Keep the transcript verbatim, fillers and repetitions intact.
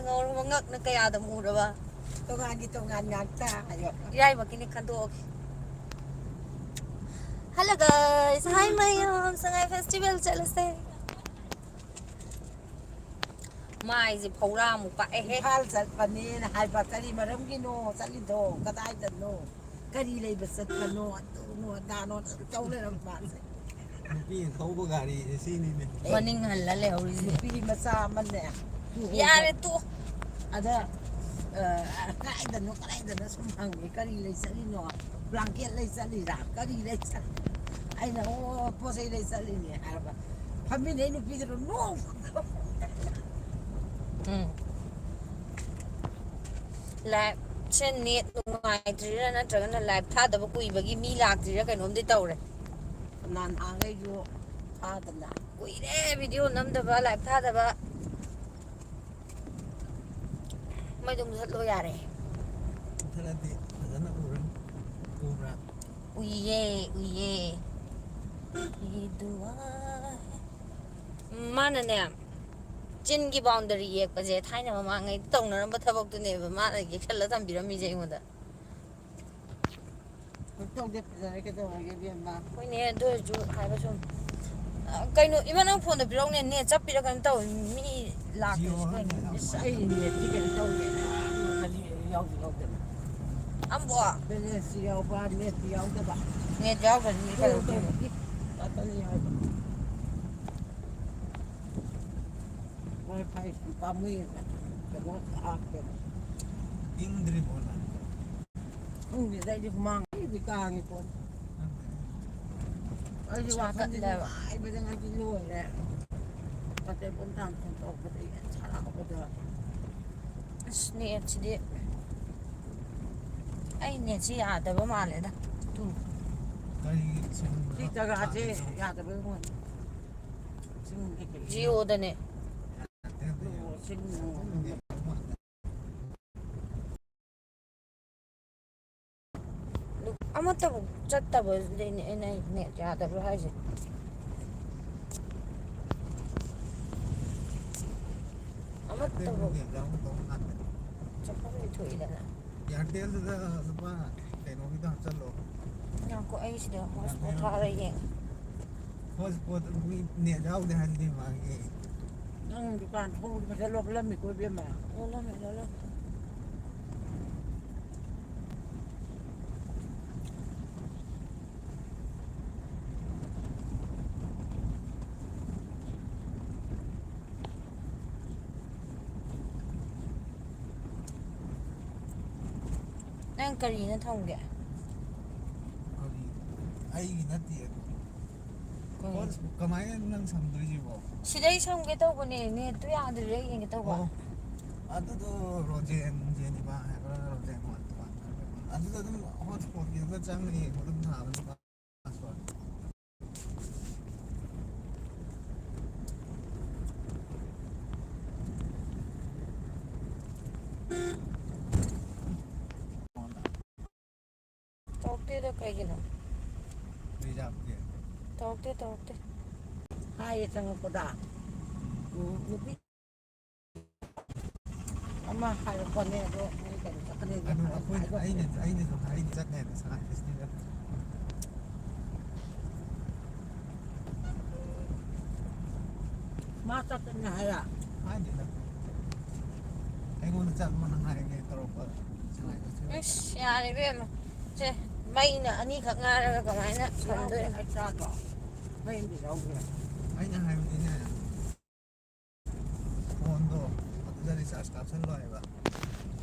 ꯉꯧꯔꯕ ꯉꯛꯅ ꯀꯌꯥꯗ ꯃꯨꯔꯕ? ꯇꯣꯉꯥꯟꯒꯤ ꯇꯣꯉꯥꯟ ꯉꯥꯛꯇ ꯍꯥꯏꯌꯣ꯫ ꯏꯔꯥꯏꯃꯛꯀꯤꯅꯤ ꯈꯟꯗꯣꯛꯑꯒꯦ꯫ Hello guys, hi ꯃꯌꯥꯝ, ꯁꯉꯥꯏ festival ꯆꯠꯂꯁꯦ꯫ ꯃꯥꯏꯁꯦ ꯐꯧꯔꯥꯃꯨꯛ ꯄꯥꯛꯑꯦꯍꯦ꯫ ꯏꯝꯐꯥꯜ ꯆꯠꯄꯅꯦꯅ ꯍꯥꯏꯕ, ꯀꯔꯤ ꯃꯔꯝꯒꯤꯅꯣ ꯆꯠꯂꯤꯗꯣ? ꯀꯗꯥꯏꯗꯅꯣ? ꯀꯔꯤ ꯂꯩꯕ ꯆꯠꯄꯅꯣ? ꯑꯗꯨꯅꯣ ꯑꯗꯥꯅꯣ ꯑꯗꯨꯝ ꯇꯧ ꯂꯩꯔꯝꯕ ꯃꯥꯁꯦ꯫ ꯅꯨꯄꯤꯅ ꯊꯧꯕ ꯒꯥꯔꯤꯁꯦ ꯁꯤꯅꯤꯅꯦ꯫ ꯃꯅꯤꯡ ꯍꯜꯂ ꯂꯩꯍꯧꯔꯤꯁꯦ꯫ ꯅꯨꯄꯤ ꯃꯆꯥ ꯑꯃꯅꯦ꯫ ꯌꯥꯔꯦ ꯇꯣꯛ꯫ ꯑꯗ, ꯑ, ꯀꯗꯥꯏꯗꯅꯣ, ꯀꯗꯥꯏꯗꯅꯣ ꯁꯨꯝ ꯍꯪꯉꯦ, "ꯀꯔꯤ ꯂꯩ ꯆꯠꯂꯤꯅꯣ? ꯕ꯭ꯂꯥꯡꯀꯦꯠ ꯂꯩ ꯆꯠꯂꯤꯔꯥ? ꯀꯔꯤ ꯂꯩ ꯆꯠꯂꯤ?" ꯑꯩꯅ, "ꯑꯣ, ꯄꯣꯠ ꯆꯩ ꯂꯩ ꯆꯠꯂꯤꯅꯦ" ꯍꯥꯏꯔꯕ꯫ ꯐꯝꯃꯤꯟꯅꯩ ꯅꯨꯄꯤꯗꯨꯅ ꯅꯣꯛ꯫ ꯎꯝ꯫ Live ꯁꯦ net ꯅꯨꯡꯉꯥꯏꯇ꯭ꯔꯤꯔꯥ ꯅꯠꯇ꯭ꯔꯒꯅ live ꯊꯥꯗꯕ ꯀꯨꯏꯕꯒꯤ ꯃꯤ ꯂꯥꯛꯇ꯭ꯔꯤꯔꯥ ꯀꯩꯅꯣꯝꯗꯤ ꯇꯧꯔꯦ꯫ ꯅꯍꯥꯟꯈꯩꯁꯨ ꯊꯥꯗꯅ꯫ ꯀꯨꯏꯔꯦ video ꯅꯝꯗꯕ, live ꯊꯥꯗꯕ꯫ ꯃꯩꯗꯣ ꯃꯨꯊꯠꯂꯣ ꯌꯥꯔꯦ꯫ ꯃꯨꯊꯠꯂꯗꯤ ꯐꯖꯅ ꯎꯔꯅꯤ꯫ ꯎꯕ꯭ꯔꯥ? ꯎꯏꯌꯦ, ꯎꯏꯌꯦ꯫ ꯏꯗꯨꯋꯥ꯫ ꯎꯝ, ꯃꯥꯅꯅꯦ, ꯆꯤꯟꯒꯤ boundary ꯌꯦꯛꯄꯁꯦ ꯊꯥꯏꯅ ꯃꯃꯥꯡꯉꯩ ꯇꯧꯅꯔꯝꯕ ꯊꯕꯛꯇꯨꯅꯦꯕ ꯃꯥꯅ ꯌꯦꯛꯁꯜꯂ ꯊꯝꯕꯤꯔꯝꯃꯤꯁꯦ ꯑꯩꯉꯣꯟꯗ꯫ ꯀꯩꯁꯨ ꯇꯧꯗꯦ, ꯐꯖꯔꯦ, ꯀꯩꯗꯧꯔꯒꯦ, ꯏꯕꯦꯝꯃ? ꯍꯣꯏꯅꯦ, ꯑꯗꯨ ꯑꯣꯏꯔꯁꯨ ꯍꯥꯏꯕ ꯁꯨꯝ꯫ ꯑ, ꯀꯩꯅꯣ, ꯏꯃꯥ, ꯅꯪ ꯐꯣꯟꯗꯣ ꯄꯤꯔꯛꯎꯅꯦ, ꯅꯦꯠ ꯆꯞꯄꯤꯔ ꯀꯩꯅꯣꯝ ꯇꯧꯋꯤ, ꯃꯤ ꯂꯥꯛꯇ꯭ꯔꯤꯁꯤ ꯀꯩꯅꯣ? ꯏꯁ, ꯑꯩ ꯅꯦꯠꯇꯤ ꯀꯩꯅꯣ ꯇꯧꯗꯦ, ꯀꯔꯤ ꯌꯥꯎꯁꯨ ꯌꯥꯎꯗꯅ꯫ ꯑꯝꯕꯣ? ꯕꯦꯂꯦꯟꯁꯁꯨ ꯌꯥꯎꯕ, ꯅꯦꯠꯇꯤ ꯌꯥꯎꯗꯕ꯫ ꯅꯦꯠ ꯌꯥꯎꯗ꯭ꯔꯗꯤ ꯀꯩꯗꯧꯗꯣꯏꯕ? ꯀꯩꯅꯣꯒꯤ ꯉꯥꯛꯇꯅꯤ ꯍꯥꯏꯕ꯫ WiFi ꯄꯥꯝꯃꯨꯏꯌꯦꯕ, ꯀꯩꯅꯣ ꯍꯥꯞꯄꯦꯕ꯫ ꯏꯪꯗ꯭ꯔꯤꯕꯣ ꯅꯪ? ꯈꯪꯗꯦꯗ, ꯑꯩꯗꯤ ꯍꯨꯃꯥꯡ ꯑꯩꯗꯤ ꯀꯥꯡꯉꯤ ꯄꯣꯠꯅꯤ꯫ ꯑꯩꯗꯤ ꯋꯥꯈꯜꯁꯦ ꯁꯥꯒꯠꯂꯦꯕ꯫ ꯅꯨꯡꯉꯥꯏꯕꯗ ꯉꯁꯤ ꯂꯣꯏꯔꯦ꯫ ꯋꯥꯇꯔ ꯄꯣꯟ ꯇꯥꯡ ꯐꯣꯟ ꯇꯧꯔꯛꯄꯗ ꯑꯩ ꯌꯥꯝ ꯁꯥꯔꯛꯄꯗ꯫ ꯑꯁ, ꯅꯦꯠꯁꯤꯗꯤ꯫ ꯑꯩ ꯅꯦꯠꯁꯤ ꯌꯥꯗꯕ ꯃꯥꯜꯂꯦꯗ꯫ ꯇꯨ꯫ ꯀꯔꯤꯒꯤ ꯁꯤꯝ ꯁꯤ ꯖꯒꯥꯁꯦ ꯍꯥꯞꯄꯤꯅꯣ? ꯌꯥꯗꯕꯩ ꯑꯣꯏꯔꯝꯒꯅꯤ꯫ ꯁꯤꯝ ꯀꯩꯀꯩ ꯖꯤꯑꯣꯗꯅꯦ꯫ ꯌꯥꯗꯦ, ꯑꯗꯨ ꯑꯣ, ꯁꯤꯝ ꯈꯪꯗꯦ꯫ ꯑꯃꯠꯇꯕꯨ ꯆꯠꯇꯕꯁꯤꯗꯩꯅꯦ ꯑꯩꯅ ꯅꯦꯠ ꯌꯥꯗꯕ꯭ꯔꯥ ꯍꯥꯏꯁꯦ꯫ ꯆꯠꯐꯝꯗꯤ ꯊꯣꯛꯏꯗꯅ꯫ ꯏꯌꯥꯔꯇꯦꯜꯗꯨꯗ ꯂꯨꯄꯥ ꯀꯩꯅꯣꯒꯤꯗꯣ ꯍꯥꯞꯆꯜꯂꯣ꯫ ꯉꯥꯏꯈꯣ, ꯑꯩ ꯁꯤꯗ ꯍꯣꯠꯁꯄꯣꯠ ꯊꯥꯔ ꯌꯦꯡꯒꯦ꯫ ꯍꯣꯠꯁꯄꯣꯠ ꯃꯤ ꯅꯦꯠ ꯌꯥꯎꯗꯦ ꯍꯥꯏꯗꯨꯗꯤ ꯃꯥꯒꯤ꯫ ꯅꯪ ꯗꯨꯀꯥꯟ ꯊꯣꯡꯗꯣ ꯐꯖꯅ ꯂꯣꯜꯂꯝꯃꯤꯀꯣ, ꯏꯕꯦꯝꯃ꯫ ꯂꯣꯜꯂꯝꯃꯦ, ꯂꯣꯜꯂꯝꯃꯦ꯫ ꯅꯪ ꯀꯔꯤꯅ ꯊꯝꯒꯦ? ꯀꯔꯤ? ꯑꯩꯒꯤ ꯅꯠꯇꯦ ꯑꯗꯨ꯫ ꯀꯔꯤ? ꯍꯣꯠ-, ꯀꯃꯥꯏꯅ ꯅꯪ ꯁꯝꯗꯣꯏꯁꯤꯕꯣ? ꯁꯤꯗꯩ ꯁꯝꯒꯦ ꯇꯧꯕꯅꯦ, ꯅꯦꯠꯇꯨ ꯌꯥꯗ꯭ꯔꯤꯔꯥ ꯌꯦꯡꯒꯦ ꯇꯧꯕ꯫ ꯑꯣ, ꯑꯗꯨꯗꯣ ꯔꯣꯖꯦꯟ, ꯖꯦꯅꯤꯕꯥ ꯍꯥꯏꯕ꯭ꯔꯥ, ꯔꯣꯖꯦꯟ ꯋꯥꯟ ꯇꯨ ꯋꯥꯟ ꯍꯥꯏꯕ꯭ꯔꯥ? ꯑꯗꯨꯗ ꯑꯗꯨꯝ ꯍꯣꯠꯁꯄꯣꯠꯀꯤꯗꯨꯗ ꯆꯪꯉ ꯌꯦꯡꯉꯣ, ꯑꯗꯨꯝ ꯊꯥꯕꯅꯤ꯫ ꯇꯧꯔꯛꯇꯦꯗ ꯀꯩꯒꯤꯅꯣ? ꯔꯤꯖꯥꯕꯀꯤ? ꯇꯧꯔꯛꯇꯦ, ꯇꯧꯔꯛꯇꯦ꯫ ꯍꯥꯏꯌꯦ ꯆꯪꯉꯛꯄꯗ꯫ ꯎꯝ, ꯅꯨꯄꯤ ꯑꯃ ꯍꯥꯏꯔꯛꯄꯅꯦ, ꯑꯗꯣ ꯑꯩ ꯀꯩꯅꯣ ꯆꯠꯀꯅꯤ ꯑꯗꯨ ꯑꯩꯈꯣꯏ, ꯍꯥꯏꯗꯣꯛꯈ꯭ꯔꯦ꯫ ꯑꯩꯅ, ꯑꯩꯅꯁꯨ ꯍꯥꯏꯗꯤ ꯆꯠꯅꯦꯅ ꯁꯉꯥꯏ ꯐꯦꯁꯇꯤꯚꯦꯜ꯫ ꯃꯥ ꯆꯠꯀꯅꯤ ꯍꯥꯏꯔ? ꯍꯥꯏꯗꯦꯗ꯫ ꯑꯩꯉꯣꯟꯗ ꯆꯠꯂꯣꯅ ꯍꯥꯏꯒꯦ ꯇꯧꯔꯛꯄ ꯁꯉꯥꯏ ꯐꯦꯁꯇꯤꯚꯦꯜ꯫ ꯏꯁ, ꯌꯥꯔꯦ ꯏꯕꯦꯝꯃ꯫ ꯁꯦ, ꯃꯩꯅ ꯑꯅꯤꯈꯛ ꯉꯥꯏꯔꯒ ꯀꯃꯥꯏꯅ ꯁꯝꯗꯣꯏꯅꯣ? ꯑꯩ ꯆꯥꯗ꯭ꯔꯣ? ꯃꯩ ꯑꯝꯇ ꯌꯥꯎꯗ꯭ꯔꯦ꯫ ꯑꯩꯅ ꯍꯥꯏꯕꯗꯤꯅꯦ, ꯐꯣꯟꯗꯣ ꯑꯗꯨꯗ ꯔꯤꯆꯥꯔꯖ ꯀꯥꯞꯁꯜꯂꯣ ꯍꯥꯏꯕ꯫